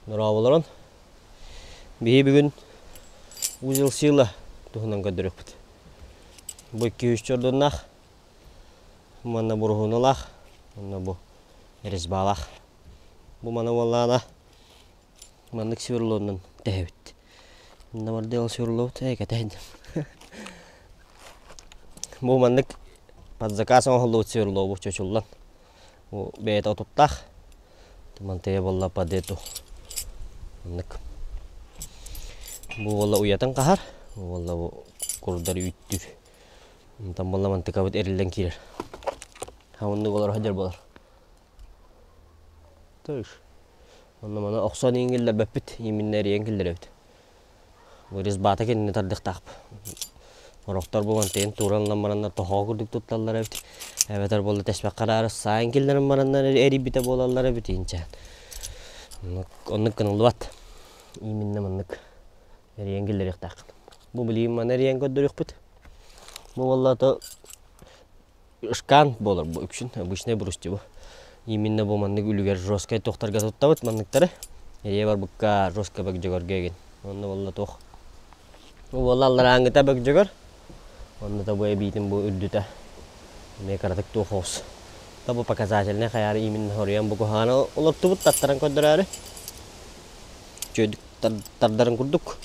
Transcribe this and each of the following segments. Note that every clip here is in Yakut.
Дорооболорун. Биһи бүгүн узел сила туһунан көрдөрүөхпүт. Бу 2-3 чордуннаах, манна буруһуналаах, онно бу резьбалаах. Бу маны буоллаҕына маннык сверлонунан тэһэбит. Манна бардыал сверлобут, ээ кэтэһин. Бу маннык под заказ оҥоһуллубут сверлобу чочуллан Бу бэйэтэ отуттаах. Мантыйа буолла падету. Оннук. Бу буолла уйатын хаһар, бу буолла бу курдар үүттүүр. Онтон буолла мантыкабыт эриллэн киирэр. Ха оннук олоро сылдьар буолар. Тыш. Онно маны охсон иин киллэрбэппит, ииминнэ эрийэн киллэрэбит. Резьбата кинини тардыахтаахпыт. Сорохтор бу мантыйан тууран ылан бараннар тоһоҕо курдук тутталлар эбит. Эбэтэр буолла тэспэххэ араары саайан киллэрэн бараннар эрийбитэ буолаллар эбит инчээн. Оннук гыныллыбат. Именно маннык эрийэн киллэриэхтээххин. Бу билигин маны эрийэн көрдөрүөхпүт. Бу буолла то Ышкаан буолар бу үксүн обычный брусья бу. Именно бу маннык үлүгэр жесткай туохтарга туттабыт манныктары. Эрийэ барбыкка жестко бөгдьөгөргө игин. Онно буолла туох. Бу буолла алларааҥҥыта бөгдьөгөр. Онно да бу эбиитин бу үрдүтэ. Эмиэ кыратык туох оҕус. Та бу показательный хайаары именно хоруйан бу куһаҕаны олортубут таттаран көрдөрөөрү. Үчүгэйдик тардарын курдук.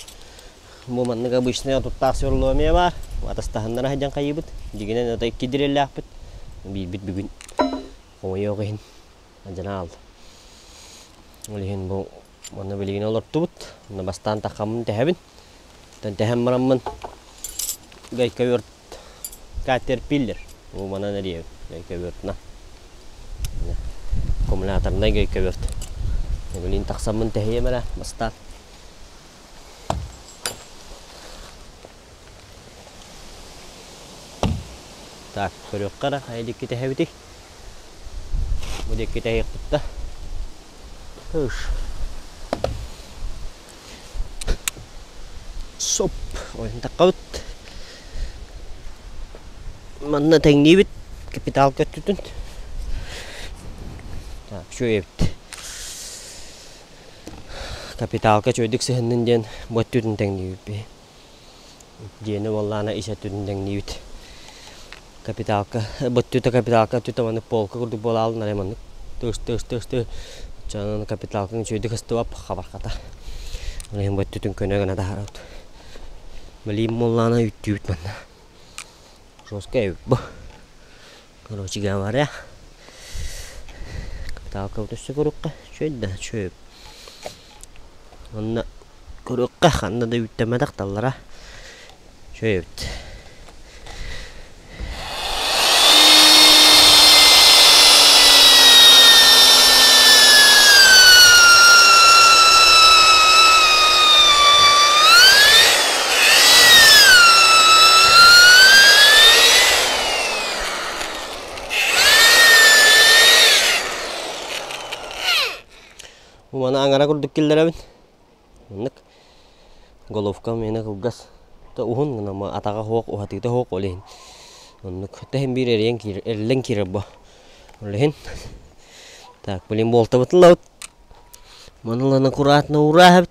Бу маннык обычный отуттаах сверло эмиэ баар. Атастаһыннара сылдьан хайыыбыт. Дьиҥинэн ото икки дреллээхпит. Биирбит бүгүн хомойуох иһин алдьана хаалла. Ол иһин бу манна билигин олортубут. Онно бастаан таххаммын тэһэбин. Оттон тэһэн бараммын гайковерт катерпиллер. Бу манан эрийэбин гайковертна. Аккумуляторнай гайковерт. Билигин тахсаммын тэһиэм эрэ бастаан. Так, көрүөххэ эрэ, хайа диэки тэһэбитий? Бу диэки тэһиэхпит да. Ыш. Соп. Ойунтаххабыт. Манна тэҥниибит капиталка өттүтүн. Так, үчүгэй эбит. Капиталка үчүгэйдик сыһыннын диэн бу өттүтүн тэҥниибит. Дьиэни буоллаҕына ис өттүтүн тэҥниибит. Капиталка бу өттүтэ капиталка өттүтэ маннык полка курдук буолаалын арай маннык тыыс тыыс тыыс тыыс оччоҕуна капиталкаҥ үчүгэйдик ыстыбап хабархата. Ол иһин бу өттүтүн көнө гына таһаарабыт. Билиим буоллаҕына үүттүүбүт манна. Жестко эбит бу. Короче говоря, капиталкабыт өссө көрүөххэ үчүгэй да үчүгэй. Онно көрүөххэ ханна да үүттэммэтэх таллара үчүгэй эбит. Маны аҥара курдук киллэрэбин. Маннык головка миэнэ кылгас. Та уһун гына атаҕа суох, уһатыыта суох ол иһин. Оннук тэһин биир эрийэн киирэр, эриллэн киирэр бу. Ол иһин. Так, блин, буолтабытын ылабыт. Маны ылан аккуратно уурааһабыт.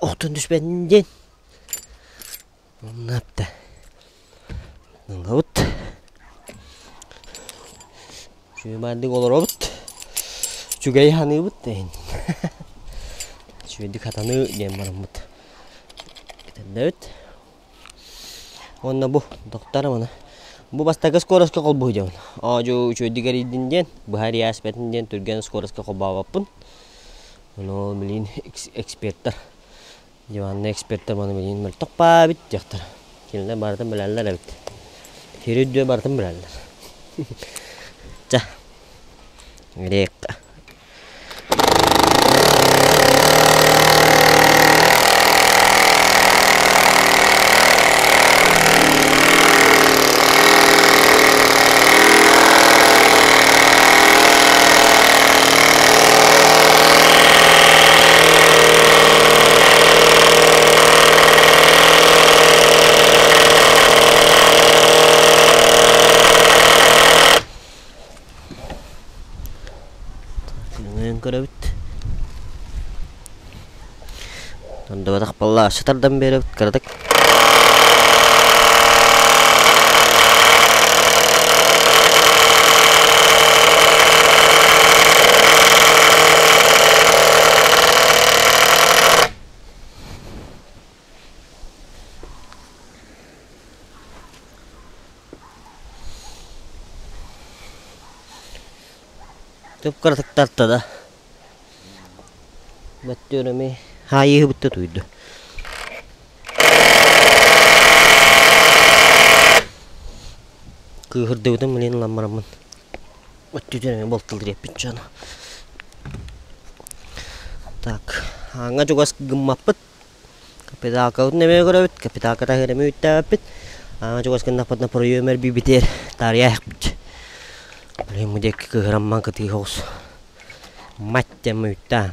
Охтон түспэтин диэн. Онно апта. Ылабыт. Үчүгэйдик олоробут. Үчүгэй ханыыбыт диэн. Үчүгэйдик хатаныы диэн бараммыт. Кэтэрдэбит. Уонна бу доктор маны. Бу бастакы скороска холбуу диэн. Оодьу үчүгэйдик эрийдин диэн, быһа эрийээспэтин диэн түргэн скороска холбообоппун. Ону билигин эксперттэр Диванный эксперттэр маны билигин мөлтөх баа эбит диэхтэр. Кинилэр барытын билэллэр эбит. Сири үрдүө барытын билэллэр. Чэ, грекка. Тардыбатах буолла, өссө тардан биэрэбит кыратык. Түп кыратык тарта да. Бөттүөрөми хаайыыһыбытта туйду. Кыыһырдыбытым билин ламмараммын. Өттүтүн болтыл диэппит дьоно. Так, ааҥҥа чугас гыммаппыт. Капиталкабытын эмиэ көрөбүт, капиталка таһыыр эмиэ үттээбэппит. Ааҥҥа чугас гыннахпытына проем эрбиибитигэр таарыйаахпыт. Блин, бу диэки кыыһырамман кытыы соҕус. Мать тэмүүттэ.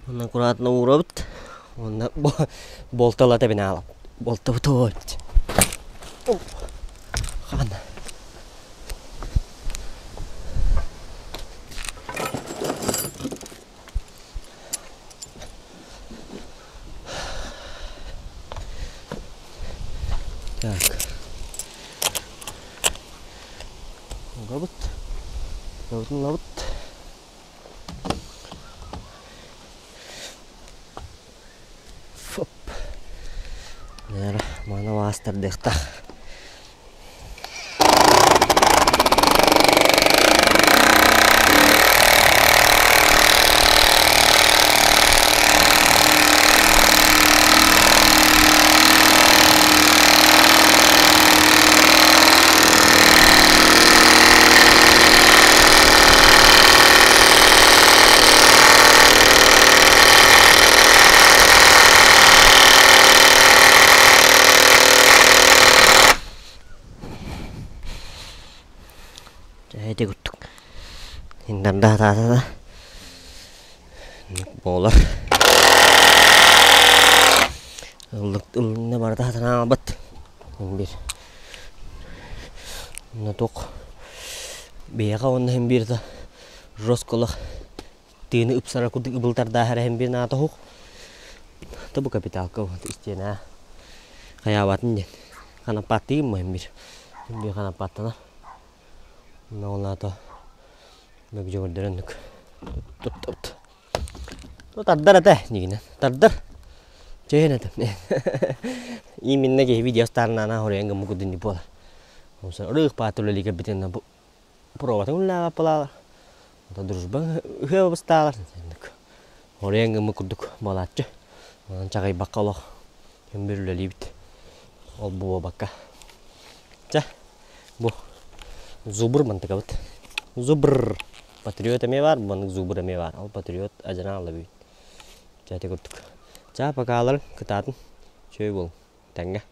Онно аккуратно уурабыт. Уонна болталата бин аалап. Болтабыт оот. Хан. Так. Ылабыт. Ылабытын ылабыт. Фоп. Наверное, маны ваастардыахтаах. Дьэ ити курдук индардаатаата да буолар. Ыллык ыллыгына барыта сатанаабат. Биир Туох биһиэхэ уонна иһин биир да жестколох тыыны ыпсарар курдук ыбылтардааһар иһин биир наата уһук. То бу капиталка вот истиэнэ хайаабатын диэн ханаппааттыйым иһин биир биир ханаппааттанар. Ол аата мөкдьөгөрдөрөннүк туттабыт. Тардар этэ дигинэн тардар. Чэйин этэ. Именно киһи видеостарнаана хоруйан гыммы курдун буолар. Ырыых баат үлэлии кэлбитин бу пробатын үлэлээбаппалаалар. Дружба ыһыа быстаалар. Хоруйан гыммы курдук буолааччы. Онон чаҕыйбакка олох күн бір үлэлиибит. Ол буолбакка. Чэ, бу зубр мантыкабыт. Зубр. Патриот эмиэ баар, маннык зубр эмиэ баар. Ол патриот адьанаан алла бүүт. Чэ, ити курдук. Чаа, покаларын кытаатын. Чөй буолуҥ. Тэҥҥэ.